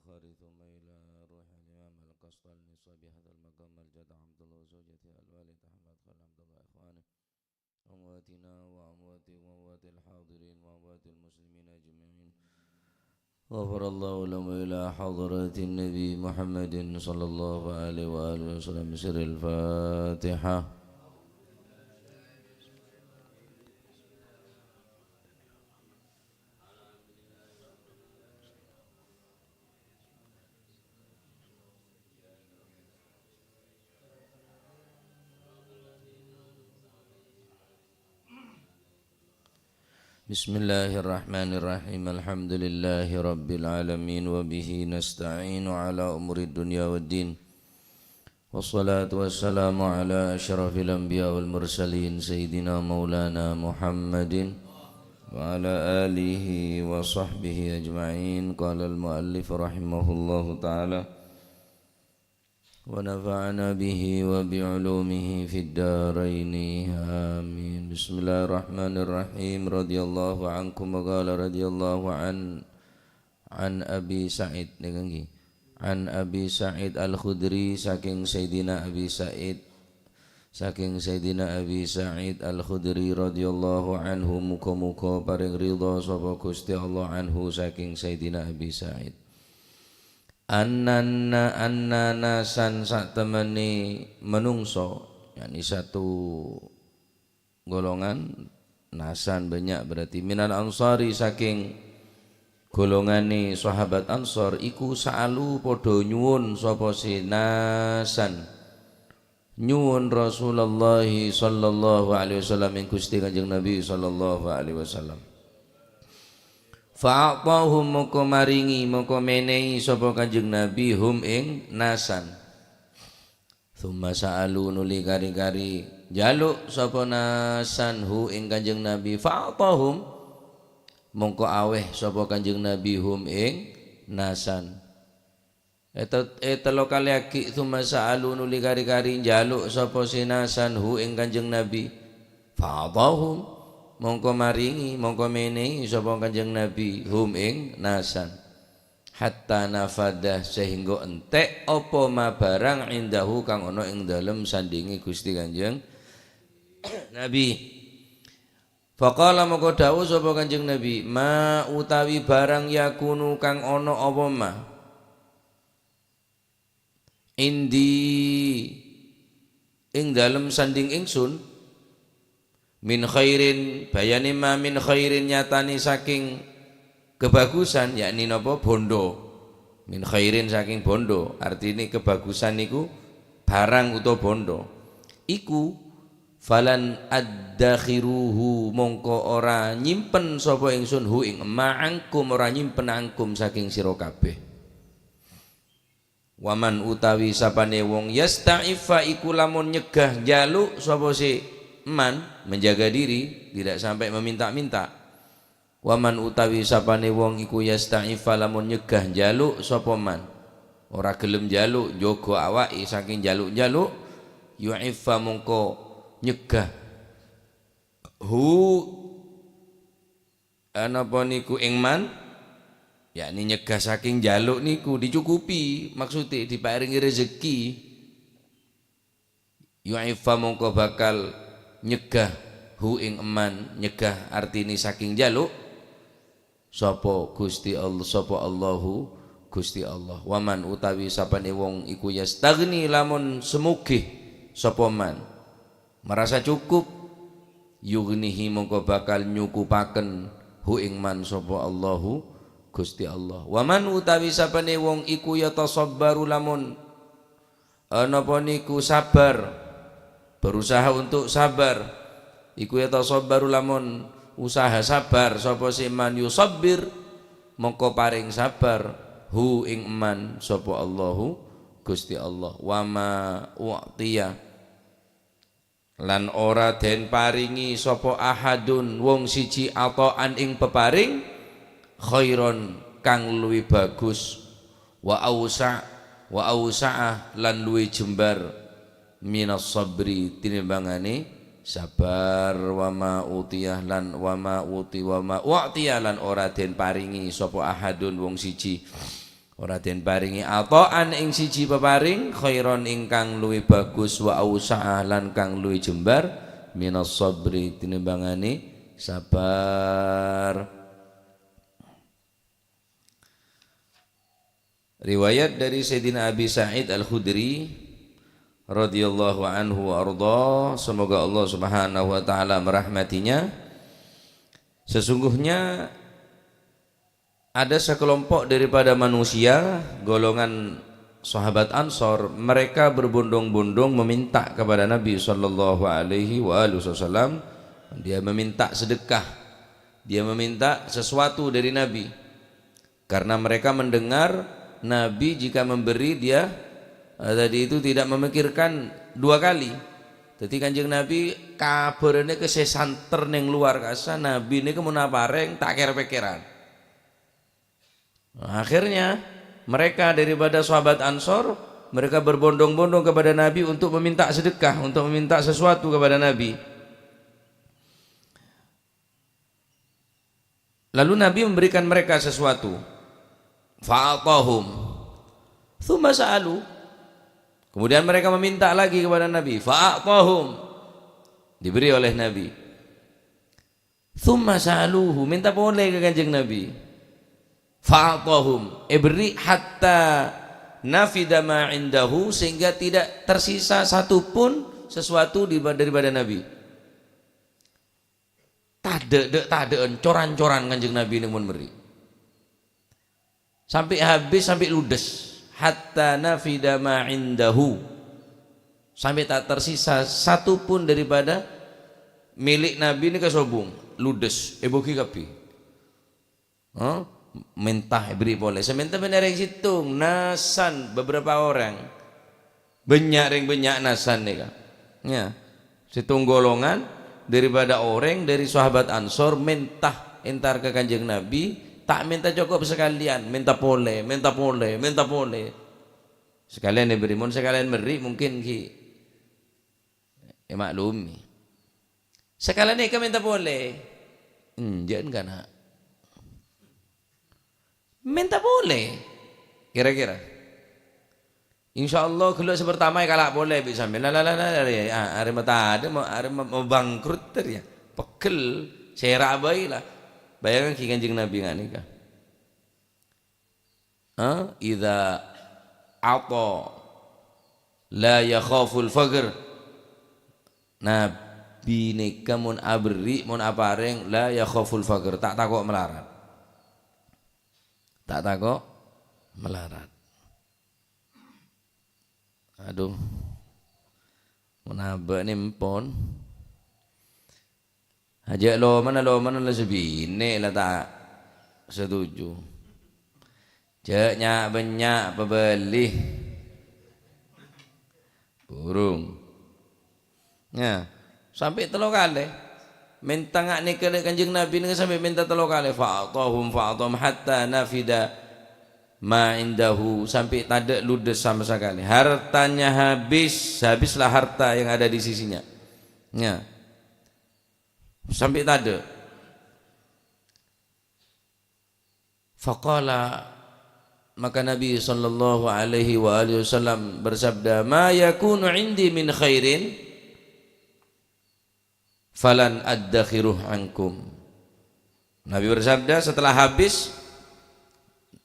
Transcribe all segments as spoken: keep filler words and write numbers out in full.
البخاري ثم إلى روح الإمام القسطلاني صاحب هذا المقام الجد عبد الله وزوجته الوالد أحمد خليل عبد الله إخوانه أمواتنا وأمواتكم وأموات الحاضرين وأموات المسلمين أجمعين. غفر الله لهم إلى حضرة النبي محمد صلى الله عليه وآله وسلم. سر الفاتحة. بسم الله الرحمن الرحيم. الحمد لله رب العالمين، وبه نستعين على أمور الدنيا والدين. والصلاة والسلام على أشرف الأنبياء والمرسلين، سيدنا مولانا محمد وعلى آله وصحبه أجمعين. قال المؤلف رحمه الله تعالى، ونفعنا به وبعلومه في الدارين. آمين. بسم الله الرحمن الرحيم. رضي الله عنكم، وقال رضي الله عن, عن أبي سعيد, nggih. An Abi Sa'id Al-Khudri, saking Sayyidina Abi Sa'id, saking Sayyidina Abi Sa'id Al-Khudri radhiyallahu anhu, muga-muga paring ridha sapa Gusti Allah anhu saking Sayyidina Abi Sa'id. Annanna, anna nasan, satemene manungsa, yakni satu golongan, nasan banyak berarti, minal ansari, saking golongane sahabat Ansor, iku sa'alu, padha nyuwun sapa se nasan, nyuwun Rasulullah sallallahu alaihi wasallam, ing Gusti Kanjeng Nabi sallallahu alaihi wasallam. Fa'atahum, moko maringi, moko menehi sapa Kanjeng Nabi hum ing nasan. Tsumma sa'alu, nuli kari-kari njaluk sapa nasan hu ing Kanjeng Nabi, fa'atahum, mongko aweh sapa Kanjeng Nabi hum ing nasan. Ete-, etello kaleyaghi, tsumma sa'alu, nuli kari-kari njaluk sapa se nasan hu ing Kanjeng Nabi, fa'atahum, mongko maringi, mongko menehi sapa Kanjeng Nabi hum ing nasan. Hatta nafada, sehingga entek apa ma barang indahu kang ana ing dalem sandinge Gusti Kanjeng Nabi. Faqala, moko dawuh sapa Kanjeng Nabi, "Ma utawi barang yakunu kang ana apa ma indi ing dalem sanding ingsun, min khairin, bayane ma min khairin, nyatane saking kebagusan, yakni napa? Bondo. Min khairin, saking bondo, artine kebagusan niku barang utawa bondo. Iku, falan addakhiruhu, mongko ora nyimpen sapa ingsun hu ing, ma'angkum, ora nyimpen angkum saking sira kabeh." Waman utawi sapane wong, yasta'iffa, iku lamun nyegah njaluk sapa se man, menjaga diri, tidak sampai meminta-minta. Waman utawi sapane wong iku, yasta'iffa, lamun nyegah njaluk sapa man, ora gelem njaluk, njogo awake saking njaluk-njaluk, yu'iffa, mongko nyegah hu Anapa niku ing man? Yakni nyegah saking njaluk niku dicukupi, maksude diparingi rezeki. Yu'iffa, mongko bakal nyegah hu ing man, nyegah artine saking njaluk. Sapa Gusti Allah, sapa Allahu Gusti Allah. Waman utawi sapane wong iku yastagni lamun semugih sapa man. Merasa cukup, yughnihi mongko bakal nyukupaken hu ing man sapa Allahu Gusti Allah. Waman utawi sapane wong iku yatasabbaru lamun, eh, napa niku sabar, berusaha untuk sabar, iku yatasabbaru lamun usaha sabar sapa si man yusabbir, mongko paring sabar hu ing man sapa Allahu Gusti Allah. Wama u'tiya Lan ora den paringi sapa ahadun wong siji ata'an ing peparing, khairon kang luwih bagus, wa ausa', wa ausa'a lan luwih jembar, minas sabri tinimbangane sabar, wa ma utiyah lan wa ma uti, wa ma u'tiya lan ora den paringi sapa ahadun wong siji Ora den parèngè ata'an ing siji paparèng, khairon ingkang luwih bagus, wa ausa'a lan kang luwih jembar, minas sabri tinimbangane sabar. Riwayat dari Sayyidina Abi Sa'id Al-Khudri radhiyallahu anhu wa arda, semoga Allah Subhanahu wa taala merahmatinya. Sesungguhnya ada sekelompok daripada manusia, golongan sahabat Ansor, mereka berbondong-bondong meminta kepada Nabi sallallahu alaihi wa alihi wasallam. Dia meminta sedekah, dia meminta sesuatu dari Nabi. Karena mereka mendengar Nabi jika memberi dia, eh, tadi itu tidak memikirkan dua kali. Jadi Kanjeng Nabi kabhârâna ke sè santer neng luar kasa, Nabi nèko mon aparèng ta' kèr-pèkkèran. Akhirnya mereka daripada sahabat Ansor, mereka berbondong-bondong kepada Nabi untuk meminta sedekah, untuk meminta sesuatu kepada Nabi. Lalu Nabi memberikan mereka sesuatu. Fa'atahum. Tsumma sa'alu. Kemudian mereka meminta lagi kepada Nabi. Fa'atahum. Diberi oleh Nabi. Tsumma sa'aluhu. Minta polè ka Kanjeng Nabi. Fa'atahum. Èberri' hatta nafida ma indahu, sehingga tidak tersisa satu pun sesuatu di-, daripada Nabi. Tadâ', dâ', tadâ'ân, cor-ancoran Kanjeng Nabi nèko mon berri'. Sampai habis, sampai ludes. Hatta nafida ma indahu. Sampai tak tersisa satu pun daripada milik Nabi nèko sobung. Ludes, èbâghi kabbhi. Hah? Mènta èberri' polè. Sè mènta bân orèng sèttong, nasan beberapa orang. Bânnya' rèng bânnya' nasan nèka. Ya. Sèttong golongan daripada orèng dari sahabat Ansor mènta entar ka Kanjeng Nabi, ta' mènta cokop sakalèyan, mènta polè, mènta polè, mènta polè. Sakalèyan èberri', mon sakalèyan berri' mungkin ghi' èmaklumi. Sakalèyan èka mènta polè. Enjâ' engghâ, Na'. Mènta polè. Kira-kira. Insyaallah, ghellâ' sè pertama èkala' polè bi' sampèyan. La, la, la, la, la, ya, arè matadâ', ma-, arè ma-, mabangkrut, ya. Pegghel, sèra' bhâi, la. Bâjângan ghi' Kanjeng Nabi nga' nèka. Ha? Idza ata la yakhaful faqr. Nabi nèka mon aberri', mon aparèng, la yakhaful faqr, ta' tako' malarat. Ta' tako' malarat. Adhu. Mon abâ' nèmpon. Ajâ' lomana, lomana la sè binè' la ta' setuju. Jâ' nya'-bânnya' pabâli. Burung. Ya, sampè' tello kalè. Mènta nga' nèka dâ' Kanjeng Nabi nèka sampè' mènta tello kalè. Fa'atahum, fa'atahum hatta nafida ma indahu, sampè' tadâ' ludes sama sakalè. Hartanya habis, habislah harta yang ada di sisinya. Ya. Sampè' tadâ'. Faqala, maka Nabi sallallahu alaihi wa alihi wasallam bersabda, "Ma yakunu indi min khairin, falan addakhiruh ankum." Nabi bersabda, setelah habis,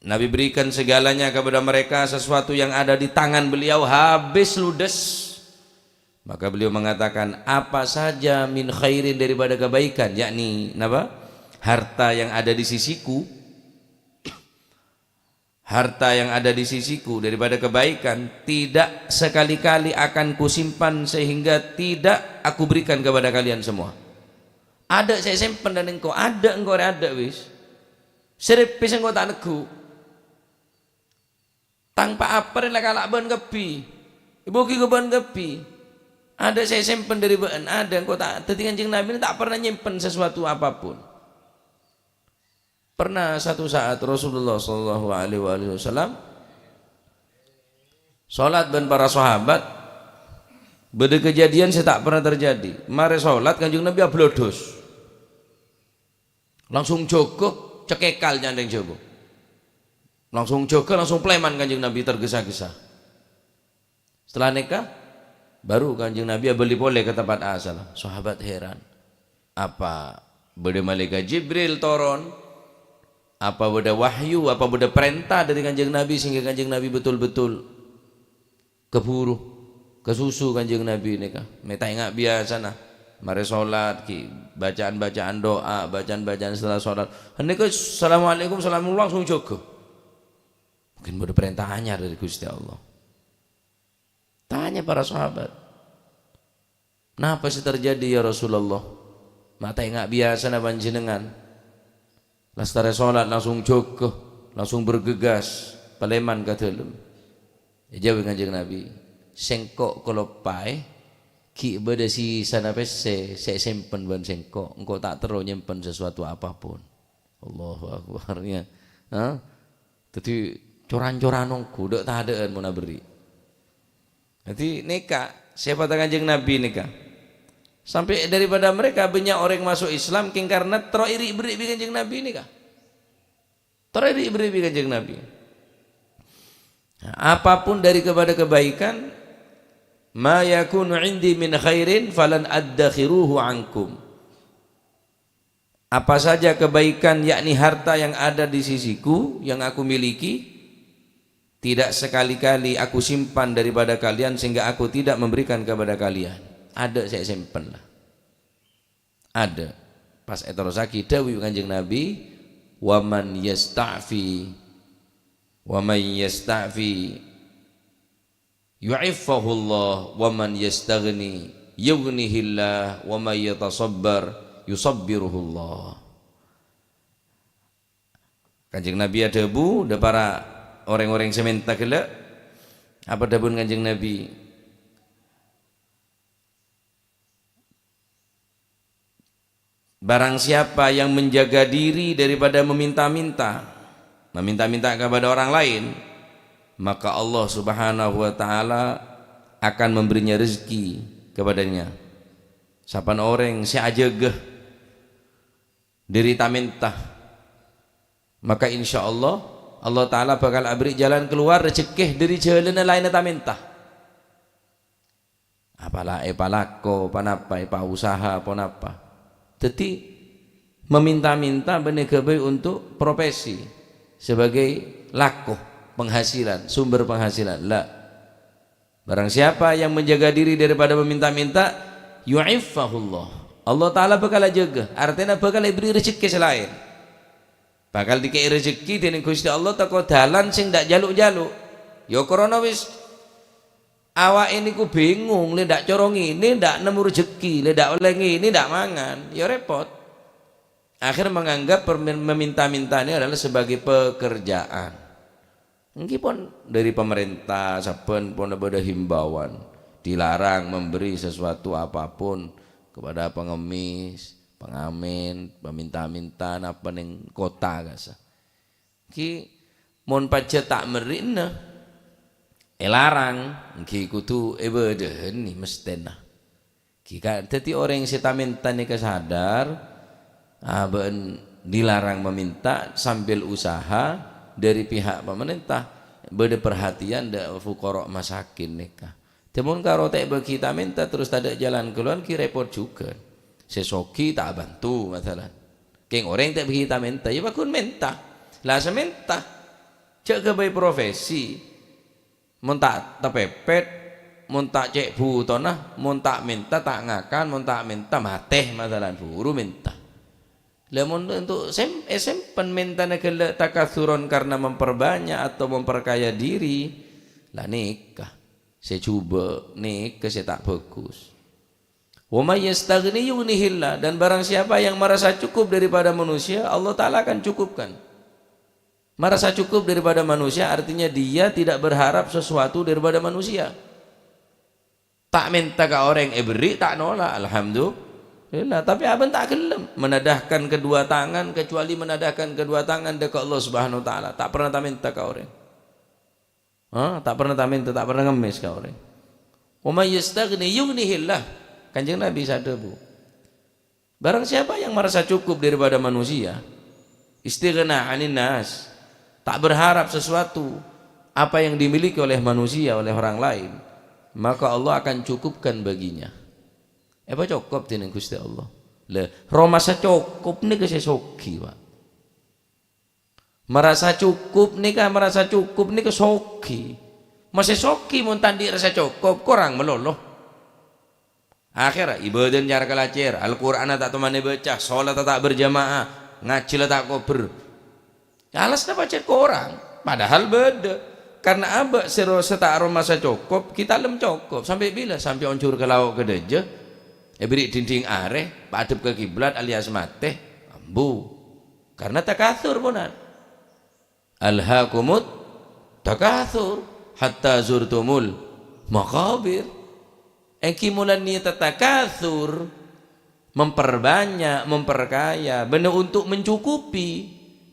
Nabi berikan segalanya kepada mereka, sesuatu yang ada di tangan beliau habis ludes. Maka beliau mengatakan, "Apa saja min khairin daripada kebaikan," yakni napa? Harta yang ada di sisiku, harta yang ada di sisiku daripada kebaikan, tidak sekali-kali akan kusimpan sehingga tidak aku berikan kepada kalian semua. Adâ' sè èsempen dâ' engko', adâ' engko' rè adâ' wis. Sè rèpès engko' ta' neggu'. Tang pa-apa rè la kala' bâ'ân kabbhi. Èbâghi ka bâ'ân kabbhi. Adâ' sè èsempen dâri bâ'ân, adâ' engko' ta-, dhâddhi Kanjeng Nabi ta' pernah nyimpen sesuatu apapun. Pernah satu saat Rasulullah sallallahu alaihi wa alihi wasallam sholat bân para sahabat, bâdâ kejadian sè ta' pernah terjadi. Marè sholat, Kanjeng Nabi ablodhos. Langsung jhâghâ, cekekal nyandeng jhâghâ. Langsung jâgâ, langsung palèman Kanjeng Nabi tergesa-gesa. Setelah nèka, baru Kanjeng Nabi abâli polè ka tempat asal. Sahabat heran, "Apa bâdâ malaikat Jibril toron? Apa bâdâ wahyu? Apa bâdâ parènta dâri Kanjeng Nabi sehingga Kanjeng Nabi betul-betul kaburu, kasusu Kanjeng Nabi nèka. Mè' ta' enga' biyasana. Marè solat, ghi' bacaan-bacaan doa, bacaan-bacaan setelah solat. Nèka, assalamualaikum, assalamualaikum, langsung jâgâ." Mungkin bâdâ parènta anyar dâri Ghustè Allah. Tanya para sahabat, "Napa sè terjadi, ya Rasulullah? Ma' ta' enga' biyasana panjhennengngan? Lastarè solat langsung jâgâ, langsung bergegas, palèman ka dâlem." Èjâwâb Kanjeng Nabi, "Sèngko' kaloppaè ghi' bâdâ sisana pèssè sè èsempen bân sèngko'. Engko' ta' terro nyempen sesuatu apapun." Allahu Akbar, ya. Ha? Dhâddhi, coran-coran ongghu, dâ'-tadâ'ân mon aberri'. Dhâddhi, nèka, sèfatta Kanjeng Nabi nèka. Sampai daripada mereka banyak orang masuk Islam, kèng karena terro iri berri' bi' Kanjeng Nabi nèka. Terro iri berri' bi' Kanjeng Nabi. Nah, apapun dari kepada kebaikan, "Ma yakunu indi min khairin falan addakhiruhu ankum." Apa saja kebaikan, yakni harta yang ada di sisiku, yang aku miliki, tidak sekali-kali aku simpan daripada kalian sehingga aku tidak memberikan kepada kalian. Adâ' sè èsempen la. Adâ'. Pas èterrossaghi dhâbu Kanjeng Nabi, "Wa man yasta'fi, wa man yasta'fi yu'iffahullah, wa man yastaghni yughnihillah, wa man yatasabbar yusabbiruhullah." Kanjeng Nabi adhâbu, dâ' para orèng-orèng sè mènta ghellâ', apa dhâbuna Kanjeng Nabi? Barang siapa yang menjaga diri daripada meminta-minta, meminta-minta kepada orang lain, maka Allah Subhanahu wa Ta'ala akan memberinya rezeki kepadanya. Sapan orèng sè ajâgâ dâri ta-mènta, maka insya Allah, Allah Ta'ala bakal aberri' jalan keluar rejhekkè dâri jhâlânna laènna ta-mènta. Apala èpalako ponapa, èpausaha ponapa. Dhâddhi, meminta-minta bânnè ghâbây untuk profesi sebagai lako, penghasilan, sumber penghasilan. La. Barang siapa yang menjaga diri daripada meminta-minta, yu'iffahullah. Allah Ta'ala bakal ajâgâ, artèna bakal èberri' rejhekkè sè laèn. Bakal dikè'è rejhekkè dènèng Ghustè Allah tako' dalan sè ndak jhâlu'-jhâlu'. Ya, karana wis awa'è nèko bingung, lè ndak coro ngènè, ndak nemmo rejhekkè, lè ndak ollè ngènè, ndak mangan. Ya repot. Akhir menganggap permin-, meminta-minta ini adalah sebagai pekerjaan. Èngghi pon dâri pamarènta, sabbhân pon bâdâ himbauan, dilarang memberi sesuatu apapun kepada pengemis, pengamen, peminta-minta, napa neng kota kasa. Èngghi mon pajhât ta' merri'na, èlarang, èngghi kodhu èbâdâ'âni mesthèna. Ghi ka-, dhâddhi orèng sè ta-mènta nèka sadar, ah, bâ'na dilarang meminta sambil usaha dâri pihak pamarènta bâdâ perhatian dâ' fuqara masakin nèka. Dhâddhi mon karo ta' èbâghi ta-mènta terros tadâ' jalan kalowar ghi repot jhughân. Sè soghi ta' abhânto, masalan. Kèng orèng ta' èbâghi ta-mènta, ya pagghun mènta. La sè mènta. Jhâ' ghâbây profesi. Mon ta' tapèpèt, mon ta' cè' bhutona, mon ta' mènta ta' ngakan, mon ta' mènta matè, masalan, buru mènta. La mon untuk sem-, èsempen mèntana ghellâ' takatsuran karena memperbanyak atau memperkaya diri, la nèka sè jhubâ', nèka sè ta' bhâghus. "Wa may yastaghni yughnihillah," dan barang siapa yang merasa cukup daripada manusia, Allah Ta'ala akan cukupkan. Merasa cukup daripada manusia artinya dia tidak berharap sesuatu daripada manusia. Ta' mènta ka orèng èberri', ta' nola', alhamdulillah. Tapè abâ'na ta' ghellem menadahkan kedua tangan, kecuali menadahkan kedua tangan dâ' ka Allah Subhanahu wa Ta'ala. Ta' pernah ta-mènta ka orèng. Ha, ta' pernah ta-mènta, ta' pernah ngemmès ka orèng. "Wa may yastaghni yughnihillah." Kanjeng Nabi sè adhâbu, "Barang siapa yang merasa cukup daripada manusia, istighna 'anin nas, tak berharap sesuatu apa yang dimiliki oleh manusia, oleh orang lain, maka Allah akan cukupkan baginya. Èpacokop dening Gusti Allah. Lah, roma sacokop nèka sè soghi, Pak. Merasa cukup nèka, merasa cukup nèka soghi. Masè soghi mon ta' andi' rasa cokop, korang malolo. Akhèr, ibâdâna cara kalacèr, Al-Qur'anna ta' toman èbâca, sholata ta' berjamaah, ngajhi la ta' kobâr. Alasna pajhât korang, padahal bâdâ. Karna abâ' sè ro-, sè ta' aromasa cokop, ghi' ta' lem cokop. Sampè' bilâ? Sampè' onjhur ka lao' ka dâjâ, èberri' dhindhing arè, paadhep ka kiblat alias matè, ambu. Karna takatsur, ponan. "Alhaakumut takatsur hatta zurtumul maqabir." Èngghi molaè niyat takatsur, memperbanyak, memperkaya, bânnè untuk mencukupi,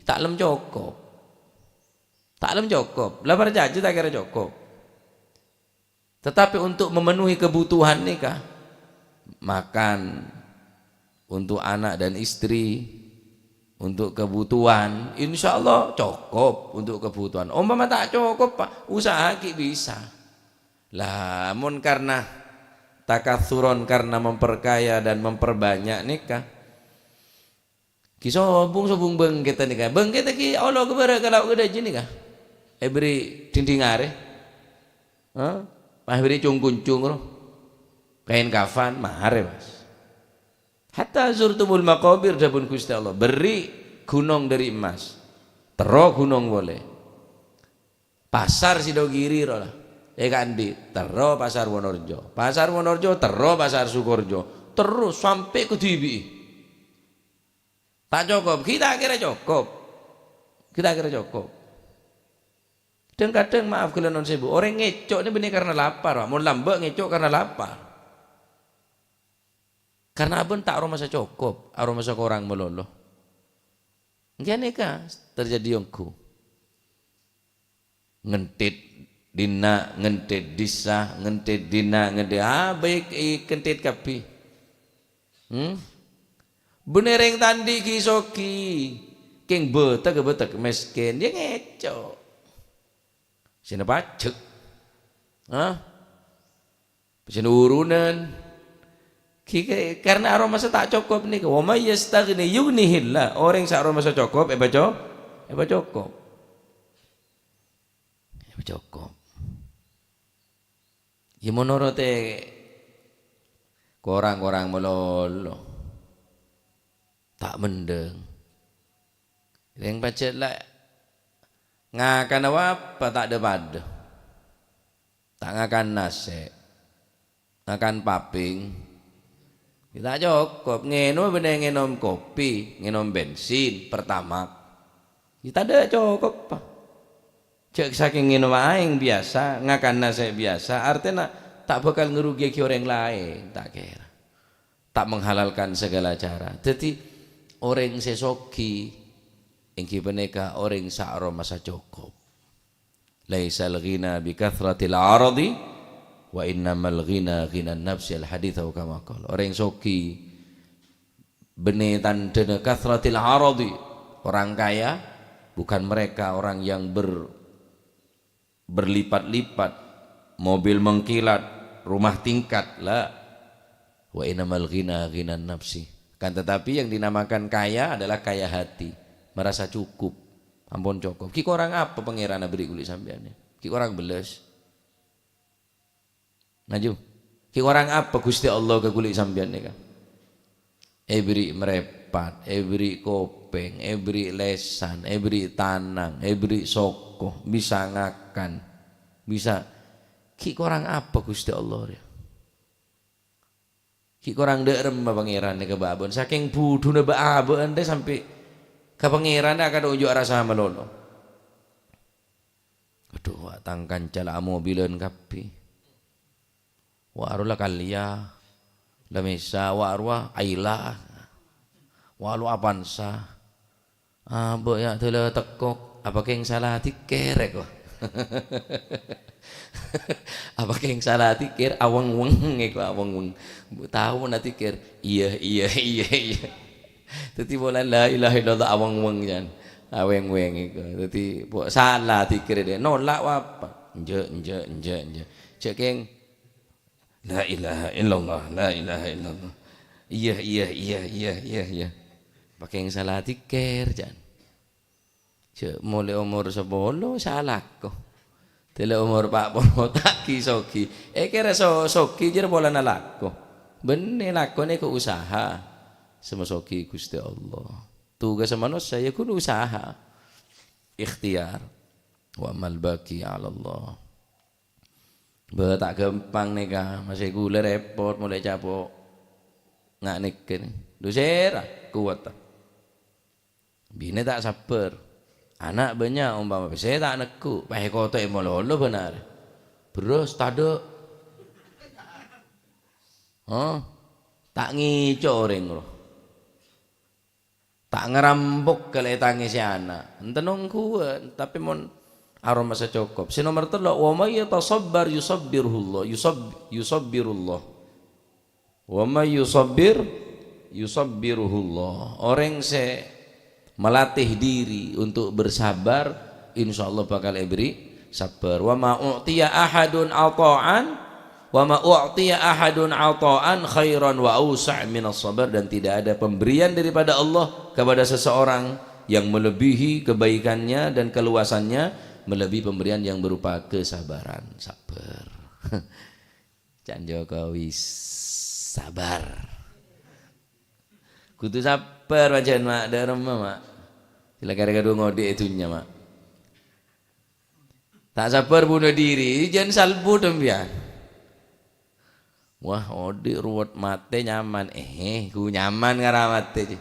ta' lem cokop. Ta' lem cokop. La parcajâ ta' kèra cokop. Tetapi untuk memenuhi kebutuhan nèka, makan, untuk anak dan istri, untuk kebutuhan, insya Allah cokop untuk kebutuhan. Ompama ta' cokop, Pak, usaha ghi' bisa. Lah, mon karna takatsuron, karna memperkaya dan memperbanyak nèka, ghi' sobung-sobung bângkètta nèka. Bângkètta ghi' olo ka bârâ' ka lao' ka dâjâ nèka. Èberri' dhindhing arè. Hah? Pas èberri' cung-kuncung ro. Kaèn kafan, marè, Mas. "Hatta zurtumul maqabir," dhâbuna Gusti Allah. Berri' ghunong dâri emmas. Terro ghunong polè. Pasar Sidogiri ro la. È ka'andi', terro Pasar Wonorejo. Pasar Wonorejo, terro Pasar Sukorejo. Terros sampè' ka dhibi'i. Ta' cokop, ghi' ta' kèra cokop. Ghi' ta' kèra cokop. Dhâng-kadhâng, maaf ghellâ' non sèbu, orèng ngèco' nè bânnè karna lapar, Pak. Mon lambâ' ngèco' karna lapar. Karna abâ' ta' aromasa cokop, aromasa korang malolo. Ghânèka terjadi ongghu. Ngentit dinna', ngentit dissa, ngentit dinna', ngentit, ah, bâi èkentit kabbhi. Hmm? Bânnè rèng ta' andi' ghi' soghi, kèng bâtèk-bâtèk mèskèn, yâ ngèco'. Sèna pajhâk. Hah? Sèna urunan. Ghi-, ghi-, karna aromasa ta' cokop nèka. "Wa may yastaghni yughnihillah." Orèng sè aromasa cokop, èpaco-, èpacokop. Èpacokop. Yâ, mon norote korang-korang malolo. Ta' mendhâng. Rèng pajhât la ngakana apa ta' dhâ-padhâ. Ta' ngakan nasè'. Ngakan paping. Ta' cokop. Ngènom bânnè ngènom kopi, ngènom bensin, Pertamax. Yâ tadâ' cokop, Pak. Jhâ' sakèng ngènom aèng biyasa, ngakan nasè' biyasa, artèna ta' bhâkal ngarogiyaghi orèng laèn, ta' kèra. Ta' menghalalkan segala cara. Dhâddhi, orèng sè soghi èngghi panèka orèng sè aromasa cokop. "Laisal ghina bi katsratil aradi, wa innamal ghina ghinan nafsi," al hadits, au kama qal. Orèng soghi bânnè tandhâna katsratil aradi, orang kaya, bukan mereka orang yang ber-, berlipat-lipat, mobil mengkilat, rumah tingkat, la. "Wa innamal ghina ghinan nafsi." Kan tetapi yang dinamakan kaya adalah kaya hati, merasa cukup. Ampon cokop. Ghi' korang apa Pangèran aberri' kaulâ sampèyan? Ghi' korang bellâs. Maju. Ghi' korang apa Ghustè Allah ka kaulâ sampèyan nèka? Èberri' mrèpat, èberri' kopèng, èberri' lèsan, èberri' tanang, èberri' soko, bisa ngakan, bisa. Ghi' korang apa Ghustè Allah rèya? Ghi' korang dâ' remma Pangèran nèka bâ'-abâ'ân. Sakèng budhuna bâ'-abâ'ân rè sampè' ka Pangèran rè akadhâng onjhu' arassa malolo. Adhu, wa' tang kanca la amobilan kabbhi. Wa' rowa la Calya, la Mesa, wa' rowa Ayla, wa' rowa Avanza. Abâ' yâ' dâlâ tèkok, apa kèng sala dikèr, èko? Apa kèng sala dikèr, aweng-weng, èko, aweng-weng. Tao na dikèr, iyâ, iyâ, iyâ, iyâ. Dhâddhi polana la ilaha illallah aweng-weng, jân. Aweng-weng iku. Dadi, po-, sala dzikir dhewe. Nolak apa? Enjâ', enjâ', enjâ', enjâ'. Jhâ' kèng, "La ilaha illallah, la ilaha illallah. Iyâ, iyâ, iyâ, iyâ, iyâ, iyâ." Pakèng sala dzikir, jhân. Jhâ' molaè omor sapolo, sala ko. Dâlâ omor pa' polo, ta' ghi-sogi. Èkèra so-, sogi jârèya polana lako. Bânnè lakona kok usaha. Sè masogi Ghustè Allah. Tugassa manossa, yâ, ghun usaha. Ikhtiar. Wa mal baqi 'alallah. Bâ, ta' ghâmpang nèka, masè ghulâ rèpot molaè capo' nga' nèka nè. Dhu sèra kowat. Binè ta' sabbhâr. Ana' bânnya' ompama pèssè ta' neggu', pas èkoto'è malolo bân arè. Bherrâs tadâ'. Hah? Ta' ngèco' orèng rowa. Ta' ngarampok kalè tangèsè ana'. Enten ongghuwân, tapè mon aromasa cokop. Sè nomer tello', "Wa may yatasabbar yusabbirullah, yusab-, yusabbirullah. Wa may yusabbir, yusabbiruhullah." Orèng sè malatih diri untuk bersabar, insyaallah bakal èberri' sabbhâr. "Wa ma u'tiya ahadun ata'an, wa ma u'tiya ahadun ata'an khairan wa ausa' minas sabar," dan tidak ada pemberian daripada Allah kepada seseorang yang melebihi kebaikannya dan keluasannya melebihi pemberian yang berupa kesabaran, sabar. Can Jokowi sabar. Kudu sabar, pancèn, Mak. Dâ' remma, Mak. Sila kare kadhu ngodhi'i è dhunnya, Mak. Ta' sabbhâr bunuh diri, jhân salbu dhâmpèyan. Wah, odhi' ruwet, matè nyaman. Eh, ghu nyaman ngara matè, jhi.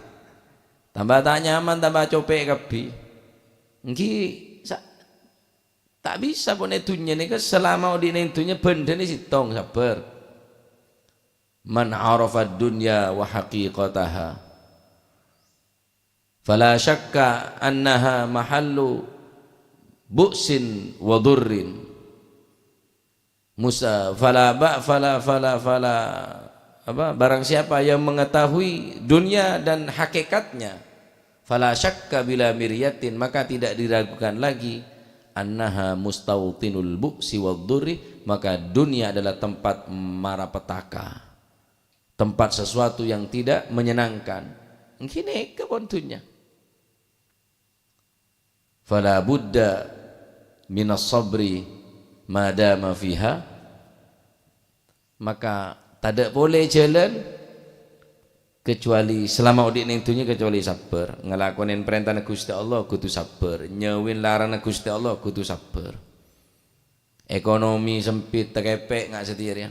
Tamba ta' nyaman, tamba copè' kabbhi. Ènggi sa-, ta' bisa pon è dhunnya nèka, salama odhi' neng dhunnya bhândhâna sèttong, sabbhâr. "Man 'arafa ad-dunya wa haqiqataha, fala syakka annaha mahallu bu'sin wa dhurrin." Musa, fala ba-, fala, fala, fala, apa, barang siapa yang mengetahui dunia dan hakikatnya, fala syakka bila miryatin, maka tidak diragukan lagi, annaha mustautinul bu'si wa dhurri, maka dunia adalah tempat marapetaka. Tempat sesuatu yang tidak menyenangkan. Ènggi nèka pon dhunnya. Fala budda minas sabri ma dama fiha. Maka tadâ' polè jhâlân kecuali salama odhi' neng dhunnya kecuali sabbhâr. Ngalakonè parèntana Ghustè Allah kudu sabbhâr. Nyèwèn larangnga Ghustè Allah kudu sabbhâr. Ekonomi sempit, takepè' nga' satèya rèya.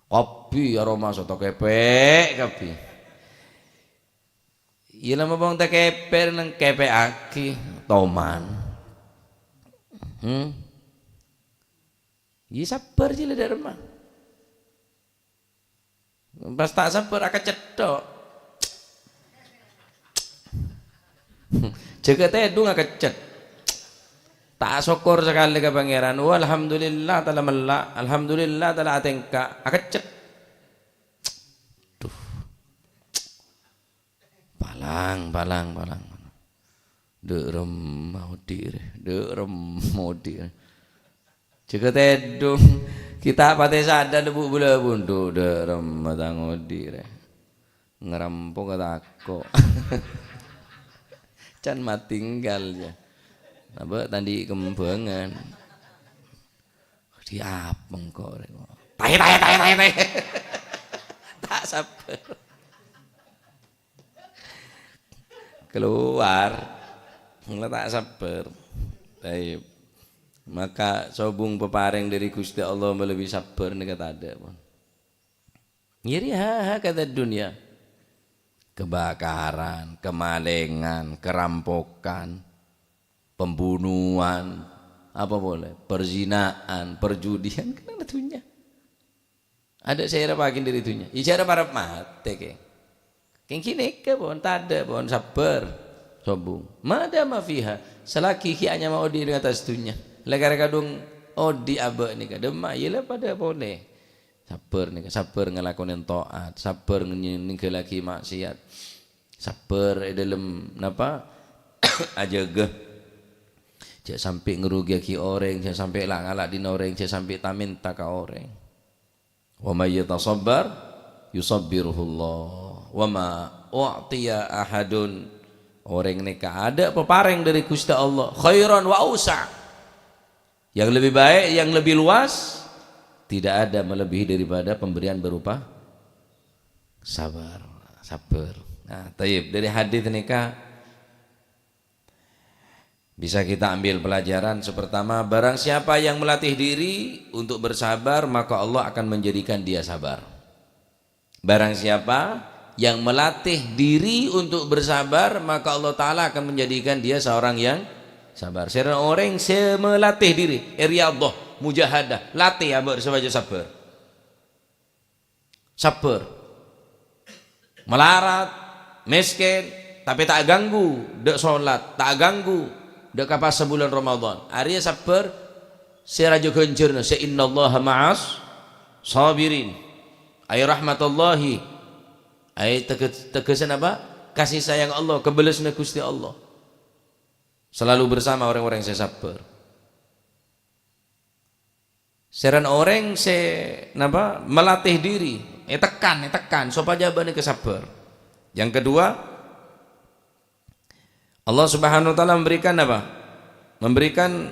Kabbhi aromasa takepè' kabbhi. Iyâ la mopong takepè' neng kepè'aghi, toman. Hmm? Iyâ sabbhâr jhi la dâ' remma. Pas ta' sabbhâr, akaccet tok. Jâgâ tèdung akaccet. Ta' sokkor sakalè ka Pangèran. Oh, alhamdulillah, tala mella'. Alhamdulillah, tala atèngka. Akaccet. Duh. Palang, palang, palang. Dâ' remma odhi' rè. Dâ' remma odhi' rè. Jâgâ tèdung. Ghi' ta' patè sadar bu-, bulâ bundhu'. Dâ' remma tang odhi' rè. Ngarampok tako'. Can matinggal, ya. Napa tandhi kembhângan. Diapeng kok rè. Tae, tae, tae, tae, tae. Ta' sabbhâr. Keluar. Mula ta' sabbhâr. Taib. Maka sobung pepareng dâri Ghustè Allah malebi sabbhâr nèka tadâ', pon. Ngèri ha-, hakadha dunya. Kebakaran, kemalingan, kerampokan, pembunuhan, apa polè? Perzinaan, perjudian, kan ana' dunya. Adâ' sè èrapaghi dâri dunya. Ijâ' arep-arep matè, kè. Kèng ghânèka, pon, tadâ', pon, sabbhâr. Sobung. Ma dama fiha. Salagi ghi' anyama odi' è attas dunya. Lè karè kadhung odi' abâ' nèka. Dâmma, iyâ la padâ polè. Sabbhâr nèka. Sabbhâr ngalakonè taat. Sabbhâr nge-, ninggalaghi maksiat. Sabbhâr è dâlem, napa? Ajâgâ. Jhâ' sampè' ngrugiyaghi orèng, jhâ' sampè' la-ngala' dhin orèng, jhâ' sampè' ta-mènta ka orèng. "Wa may yatasabbar yusabbirhullah. Wa ma u'tiya ahadun." Orèng nèka adâ' paparèng dâri Ghustè Allah, khairan wa ausa'. Yang lebih baik, yang lebih luas, tidak ada melebihi daripada pemberian berupa sabar. Sabar. Nah, thayyib. Dâri hadits nèka bisa kita ambil pelajaran. Yang pertama, barang siapa yang melatih diri untuk bersabar, maka Allah akan menjadikan dia sabar. Barang siapa yang melatih diri untuk bersabar, maka Allah Ta'ala akan menjadikan dia seorang yang sabar. Sèrana orèng sè malatih diri, è riyadhah, mujahadah, latih abâ' sopajâ sabbhâr. Sabbhâr. Malarat, mèskèn, tapè ta' aganggu dâ' solat, ta' aganggu dâ' ka pasa bulân Ramadan. Arèya sabbhâr sè rajâ ghânjhârânna, sè "Innallaha ma'as sabirin." Ay rahmatallahi. Ay tege-, tegesna apa? Kasih sayang Allah, kebelesna Ghustè Allah selalu bersama orang-orang sè sabbhâr. Sèrana orèng sè, napa, malatih diri, ètekan, ètekan, sopajâ bâ'na nèka sabbhâr. Yang kedua, Allah Subhanahu wa Ta'ala memberikan apa? Memberikan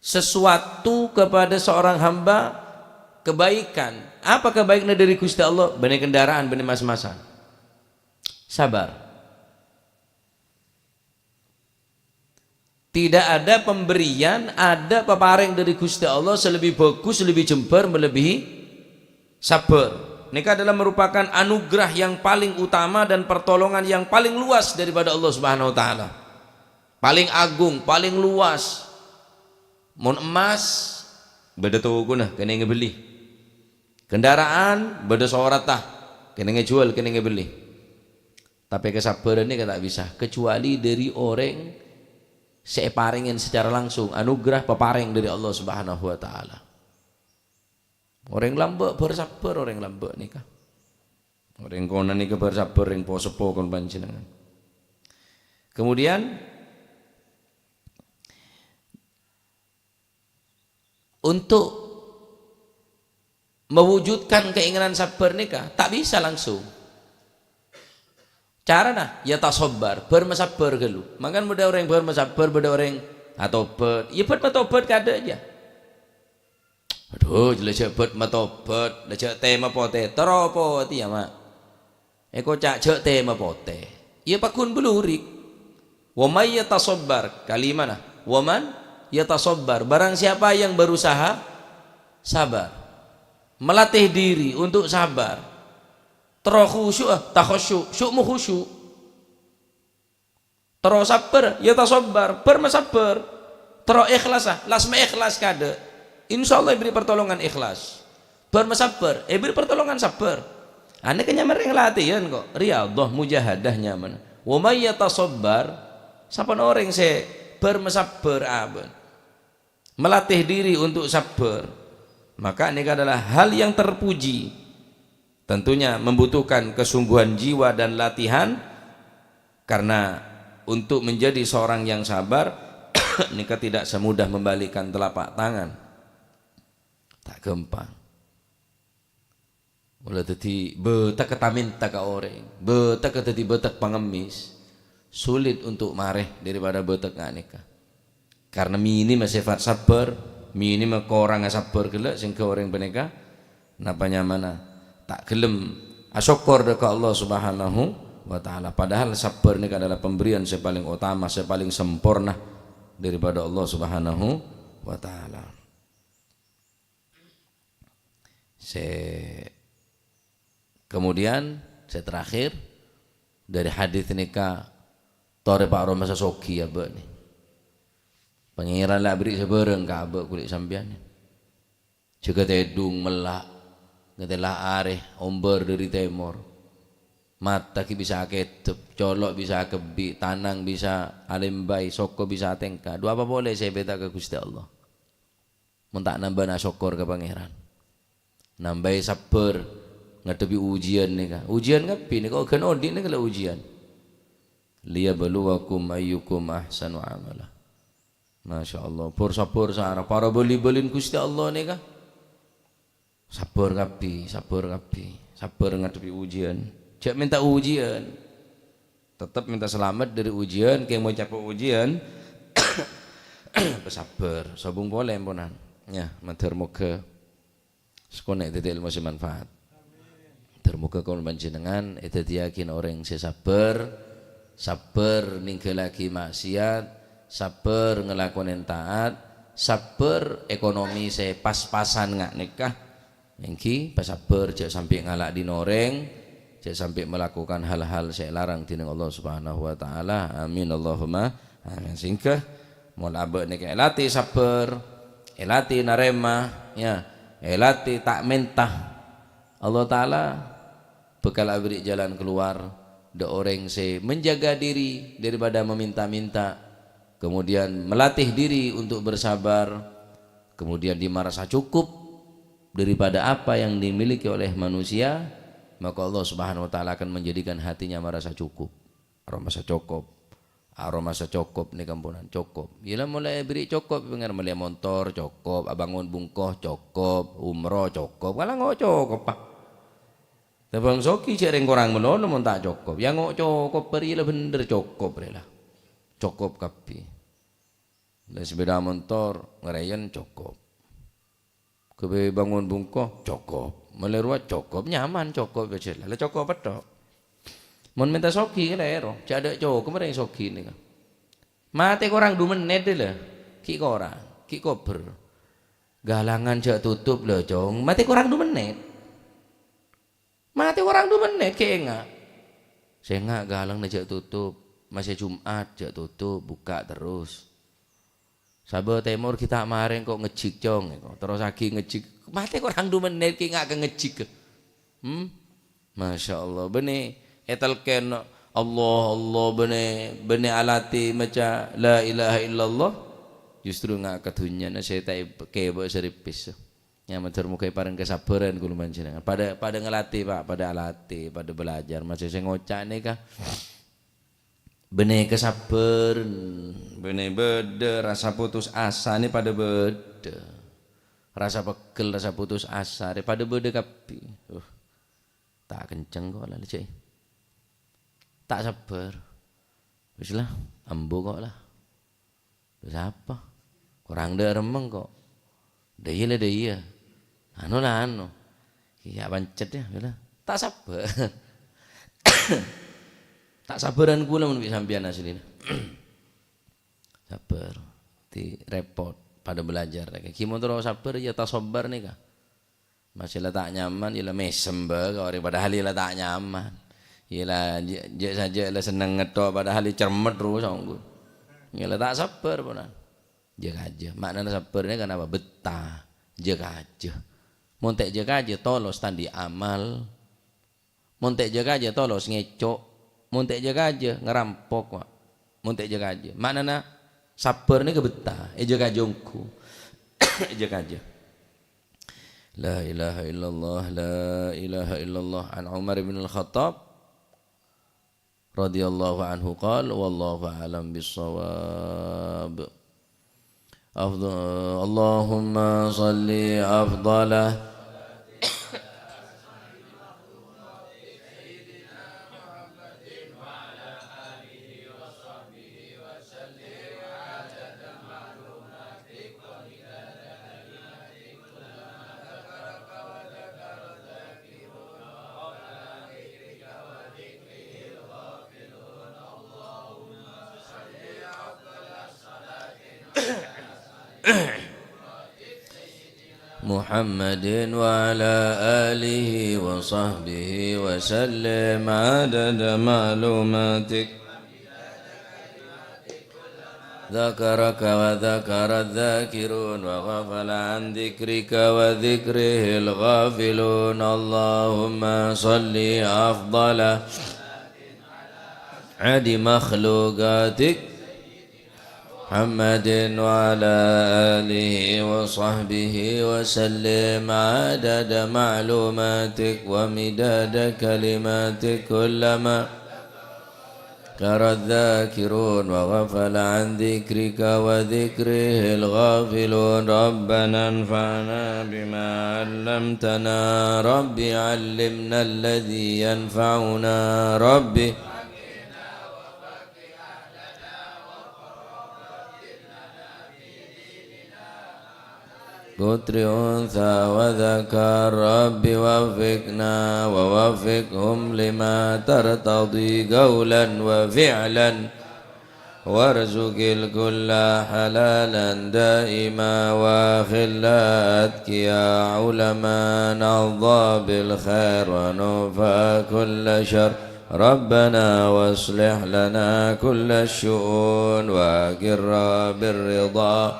sesuatu kepada seorang hamba kebaikan. Apa kebaikannya dari Ghustè Allah? Bânnè kendaraan, bânnè mas-masan. Sabar. Tidak ada pemberian, adâ' paparèng dâri Ghustè Allah sè lebbi bhâghus, lebbi jembhâr, melebihi sabbhâr. Nèka adalah merupakan anugerah yang paling utama dan pertolongan yang paling luas daripada Allah Subhanahu wa Ta'ala. Paling agung, paling luas. Mon emmas, bâdâ tokona, kènè ngabelli. Kendaraan, bâdâ soratta, kènè ngajhuwâl, kènè ngabelli. Tapè kasabbhârân nèka ta' bisa, kecuali dâri orèng sè èparèngè secara langsung, anugerah paparèng dâri Allah Subhanahu wa Ta'ala. Orèng lambâ' bâr sabbhâr, orèng lambâ' nèka. Orèng kona nèka bâr sabbhâr, rèng po-seppo kon panjhennengngan. Kemudian, untuk mewujudkan keinginan sabbhâr nèka ta' bisa langsung. Carana, ya tasobbar, bâr masabbhâr ghâllu. Mangkana bâdâ orèng bâr masabbhâr, bâdâ orèng atobhât. Ya bât matobhât kadâ' jâ. Adhu, la jâ' bât matobhât, la jâ' tè mapotè, terro potè ya, Ma'. Èkoca' jâ' tè mapotè. Iyâ paggun bâlurik. "Wa may yatasabbar," kalimana, "wa man yatasabbar," barang siapa yang berusaha sabar, melatih diri untuk sabar, terro khusyu'â, takhusyu', syu'mu khusyu'. Terro sabbhâr, ya tasobbar, bâr masabbhâr. Terro ikhlasa, las maekhlas kadâ'. Insyaallah èbâri' pertolongan ikhlas. Bâr masabbhâr, èbâri' pertolongan sabbhâr. Anèka nyamana rèng latèyan kok. Riyadhah, mujahadah nyamana. Wa may yatasabbar, sapan orèng sè bâr masabbhâr abâ'. Melatih diri untuk sabbhâr, maka nèka adalah hal yang terpuji. Tentunya membutuhkan kesungguhan jiwa dan latihan, karena untuk menjadi seorang yang sabar, nèka tidak semudah membalikkan telapak tangan. Ta' ghâmpang. Mula dhâddhi bâtek ta-mènta ka orèng, bâtek dhâddhi bâtek pangemmès, sulit untuk marè daripada bâtek nga' nèka. Karena minimma sifat sabbhâr, minimma korangnga sabbhâr ghellâ' sehingga orèng panèka napa nyamana ta' ghellem asokkor dâ' ka Allah Subhanahu wa Ta'ala. Padahal sabbhâr nèka adalah pemberian sè palèng otama, sè palèng samporna daripada Allah Subhanahu wa Ta'ala. Sè kemudian, sè terakhir, dâri hadits nèka, torè pa' aromasa soghi abâ' nè. Pangèran la abherri' sabhârâng ka abâ' kulâ sampèyan nè. Jâgâ tèdung mella', ngatèla arè, ombâr dâri tèmor. Mata ghi' bisa akèdep, colo' bisa akebbi', tanang bisa alèmbâi, soko bisa atèngka. Dhu apa polè sè èbhidhâ ka Ghustè Allah? Mon ta' nambâna asokkor ka Pangèran. Nambâi sabbhâr ngaddhebbhi ujian nèka. Ujian kabbhi nèka, ghân odi' nèka la ujian. liyabluwakum ayyukum ahsanu amala. Masya Allah, bor-sabbhâr sara para bâli-bâlina Gusti Allah nèka. Sabbhâr kabbhi, sabbhâr kabbhi, sabbhâr ngadhebbhi ujian. Jhâ' mènta ujian. Tetep mènta salamet dhâri ujian, kèng mon ca'èpon ujian, pasabbhâr. Sobung polè, emponan. Ya, mandhâr moghâ sakonè' dhâddhi èlmo sè manfaat. Mandhâr moghâ kaulâ panjhennengan èdhâddhiyâghi orèng sè sabbhâr, sabbhâr nèngghâllaghi ma'siyat, sabbhâr ngalakonè taat, sabbhâr ekonomi sè pas-pasan nga' nèka. Èngghi, pasabbhâr, jhâ' sampè' ngala' dhin orèng, jhâ' sampè' malakokan hal-hal sè èlarang dhinèng Allah Subhanahu wa Ta'ala. Amin, Allahumma amin. Sehingga, mon abâ' nèka èlatè sabbhâr, èlatè narèma, ya, èlatè ta' mènta, Allah Ta'ala bhâkal aberri' jalan keluar dhâ' orèng sè menjaga diri daripada meminta-minta, kemudian melatih diri untuk bersabar, kemudian dia merasa cukup daripada apa yang dimiliki oleh manusia, maka Allah Subhanahu wa Ta'ala akan menjadikan hatinya merasa cukup. Aromasa cokop. Aromasa cokop nèka emponan cokop. Iyâ la molaè èberri' cokop, pèngèr mellè montor cokop, abângon bungko cokop, umroh cokop, kalango cokop, Pak. Tèmbhâng soghi jhâ' rèng korang malolo mon ta' cokop. Ya ngo' cokop bâri' la bhendher cokop rè la. Cokop kabbhi. La sepeda montor ngarèyan cokop. Ghâbây bângon bungko cokop. Mellè rowa cokop, nyaman cokop, ya jelas. La cokop pètto'. Mon mènta soghi kalèro, jhâ' adâ' cokop rèng soghi nèka. Matè korang du mennèt la. Ghi' korang, ghi' kobher. Galangan jhâ' totop la, Cong. Matè korang du mennèt. Matè korang du mennèt, ghi' enga'. Sè enga' galangnga jhâ' totop. Masè Jum'at jhâ' totop, bukka' terros. Sabâ tèmor ghi' ta' marè engko' ngejjhik, Cong, engko'. Terrossaghi ngejjhik. Matè korang du mennèt ghi' enga' ka ngejjhik. Hmm? Masya Allah. Bânnè ètalken Allah, Allah, bânnè, bânnè alatè maca la ilaha illallah. Justru enga' ka dhunnyana sè ta' èb-, kèbâ sè rèpès. Ya, mandhâr moghâ èparèng kasabhârân kaulâ panjhennengan. Padâ, padâ ngalatè, Pak, padâ alatè, padâ belajar. Masè sè ngoca' nèka. Bânnè kasabhârân, bânnè bâdâ rasa putus asa nè padâ bâdâ. Rasa pegghel, rasa putus asa rè padâ bâdâ kabbhi. Uh, ta' kenceng ko' la, Cè'. Ta' sabbhâr. Wis la, ambu ko' la. Terros apa? Korang dâ' remmeng ko'. Dâ' iyâ la dâ' iyâ. Anu la anu. Iyâ pancet ya, ya la. Ta' sabbhâr. Ta' sabbhârân kaulâ mon bi' sampèyan asli. Sabbhâr. Di repot. Padâ belajar. Ghi' mon terro sabbhâr ya tasobbar nèka. Masè la ta' nyaman, ya la mèsem bâ ka orèng, padahal ya la ta' nyaman. Ya la jâ', jâ' sajâ' la senneng ngetto', padahal ya cermet ro songgu. Ya la ta' sabbhâr, ponan. Jâ-kajâ. Ma'nana sabbhâr nèka napa? Bettah. Jâ-kajâ. Mon ta' jâ-kajâ, tolos ta' andi' amal. Mon ta' jâ-kajâ tolos ngèco', mon ta' jâ-kajâ ngarampok, wa'. Mon ta' jâ-kajâ. Ma'nana sabbhâr nèka bettah, èjâ-kajâ ongghu. Èjâ-kajâ. La ilaha illallah, la ilaha illallah. An Umar bin Al-Khattab radhiyallahu anhu qala, wallahu a'lam bissawab. Afdha-, Allahumma shalli afdhala محمد وعلى آله وصحبه وسلم عدد معلوماتك. ذكرك وذكر الذاكرون وغفل عن ذكرك وذكره الغافلون. اللهم صل أفضل عد مخلوقاتك محمد وعلى آله وصحبه وسلم عدد معلوماتك ومداد كلماتك كلما ذكر الذاكرون وغفل عن ذكرك وذكره الغافلون. ربنا انفعنا بما علمتنا. رب علمنا الذي ينفعنا. رب ذكر أنثى وذكر. رب وفقنا ووفقهم لما ترتضي قولا وفعلا. وارزق الكل حلالا دائما، وأخلاء أتقياء علماء نهضى بالخير ونوفى كل شر. ربنا واصلح لنا كل الشؤون، وأقر بالرضا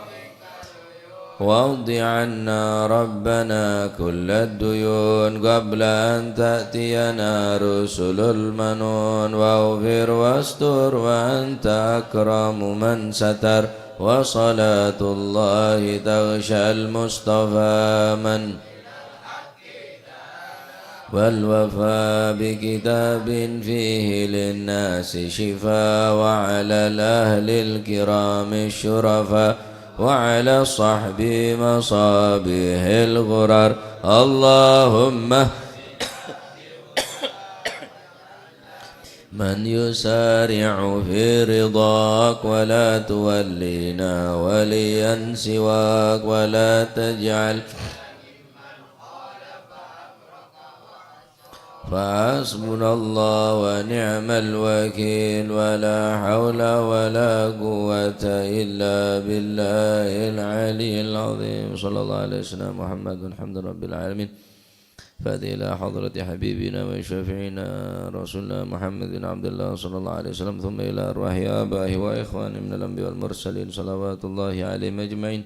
واقض عنا ربنا كل الديون قبل أن تأتينا رسل المنون. واغفر واستر وأنت أكرم من ستر، وصلاة الله تغشى المصطفى من والوفاء بكتاب فيه للناس شفاء، وعلى الأهل الكرام الشرفاء، وعلى الصحب مصابيح الغرر. اللهم من يسارع في رضاك، ولا تولينا وليا سواك، ولا تجعل فحسبنا الله ونعم الوكيل، ولا حول ولا قوة إلا بالله العلي العظيم. صلى الله على سيدنا محمد والحمد لله رب العالمين. فاتحة إلى حضرة حبيبنا وشفيعنا رسولنا محمد بن عبد الله صلى الله عليه وسلم، ثم إلى أرواح آبائه وإخوانه من الأنبياء والمرسلين صلوات الله عليهم أجمعين.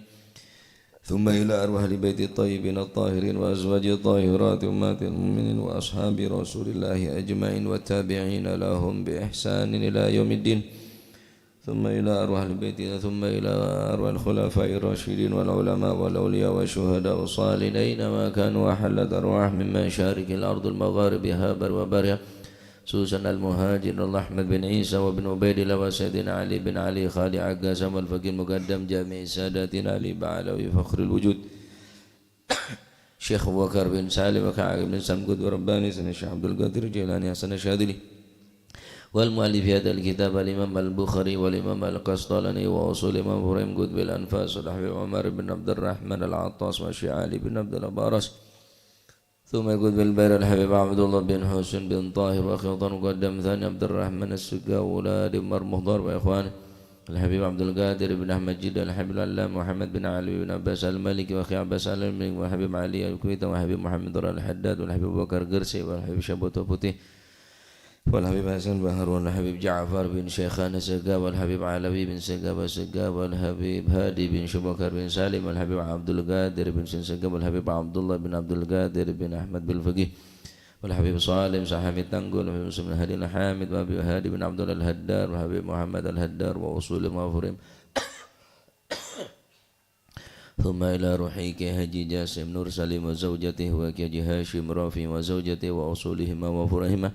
ثم إلى أرواح آل بيته الطيبين الطاهرين وأزواجه الطاهرات أمهات المؤمنين وأصحاب رسول الله أجمعين والتابعين لهم بإحسان إلى يوم الدين. ثم إلى أرواح آل بيته، ثم إلى أرواح الخلفاء الراشدين والعلماء والأولياء والشهداء والصالحين أينما كانوا وحلت أرواحهم من مشارق الأرض ومغاربها برها وبحرها. خصوصا المهاجر أحمد بن عيسى وابن عبيد الله وسيدنا علي بن علي خالي عكاظ والفقيه المقدم جميع ساداتنا علي بعلوي فخر الوجود، الشيخ أبو بكر بن سالم وكعب بن سمكوت ورباني سيدنا الشيخ عبد القادر الجيلاني حسن الشاذلي، والمؤلف هذا الكتاب الإمام البخاري والإمام القسطلاني وأصول الإمام إبراهيم قطب الأنفاس والحبيب عمر بن عبد الرحمن العطاس والشيخ علي بن عبد الله الأبرس، ثم يقول بالبير الحبيب عبد الله بن حسين بن طاهر وخيوط المقدم ثاني عبد الرحمن السقا وأولاد عمر مهضار وإخوانه، الحبيب عبد القادر بن أحمد جدة، الحبيب العلامة محمد بن علوي بن عباس المالكي وأخي عباس المالكي، والحبيب علي الكويت، والحبيب محمد نور الحداد، والحبيب أبو بكر قرسي، والحبيب شبوتو بوتي، والحبيب حسن بن هارون، والحبيب جعفر بن شيخان السقا، والحبيب علوي بن سقا والسقا، والحبيب هادي بن شبوكر بن سالم، والحبيب عبد القادر بن سنسقا، والحبيب عبد الله بن عبد القادر بن أحمد بالفقيه، والحبيب سالم صاحب التنقل، والحبيب مسلم بن هادي الحامد، والحبيب هادي بن عبد الله الهدار، والحبيب محمد الهدار، وأصول مغفورهم. ثم إلى روح كي حاجي جاسم نور سليم وزوجته، وكي حاجي هاشم رافي وزوجته وأصولهما وفروعهما.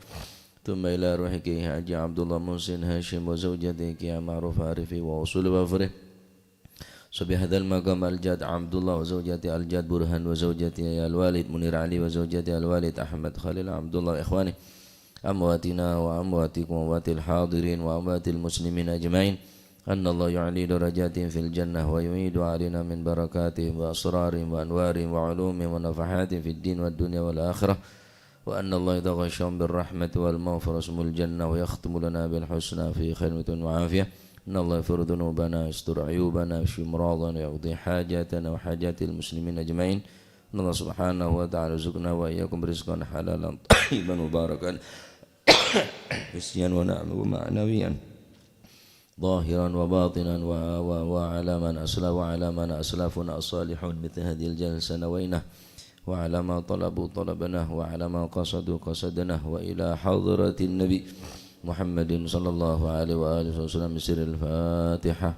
ثم إلى روح كي حاجي عبد الله محسن هاشم وزوجته كي معروف عارفي وأصول وفروعه. بهذا المقام الجد عبد الله وزوجته، الجد برهان وزوجته الوالد منير علي وزوجته الوالد أحمد خليل عبد الله وإخوانه. أمواتنا وأمواتكم وأموات الحاضرين وأموات المسلمين أجمعين. أن الله يعلي درجاتهم في الجنة ويعيد علينا من بركاتهم وأسرارهم وأنوارهم وعلومهم ونفحاتهم في الدين والدنيا والآخرة. وأن الله يتغشاهم بالرحمة والمغفرة ثم الجنة ويختم لنا بالحسنى في خير وعافية. أن الله يغفر ذنوبنا ويستر عيوبنا ويشفي مرضانا ويقضي حاجاتنا وحاجات المسلمين أجمعين. أن الله سبحانه وتعالى يرزقنا وإياكم رزقا حلالا طيبا مباركا حسيا ونعم ومعنويا ظاهرا وباطنا و-، و-، وعلى من أسلف، وعلى من أسلفنا الصالحون مثل هذه الجلسة نويناه، وعلى ما طلبوا طلبناه، وعلى ما قصدوا قصدناه، وإلى حضرة النبي محمد صلى الله عليه وآله وسلم بسر الفاتحة.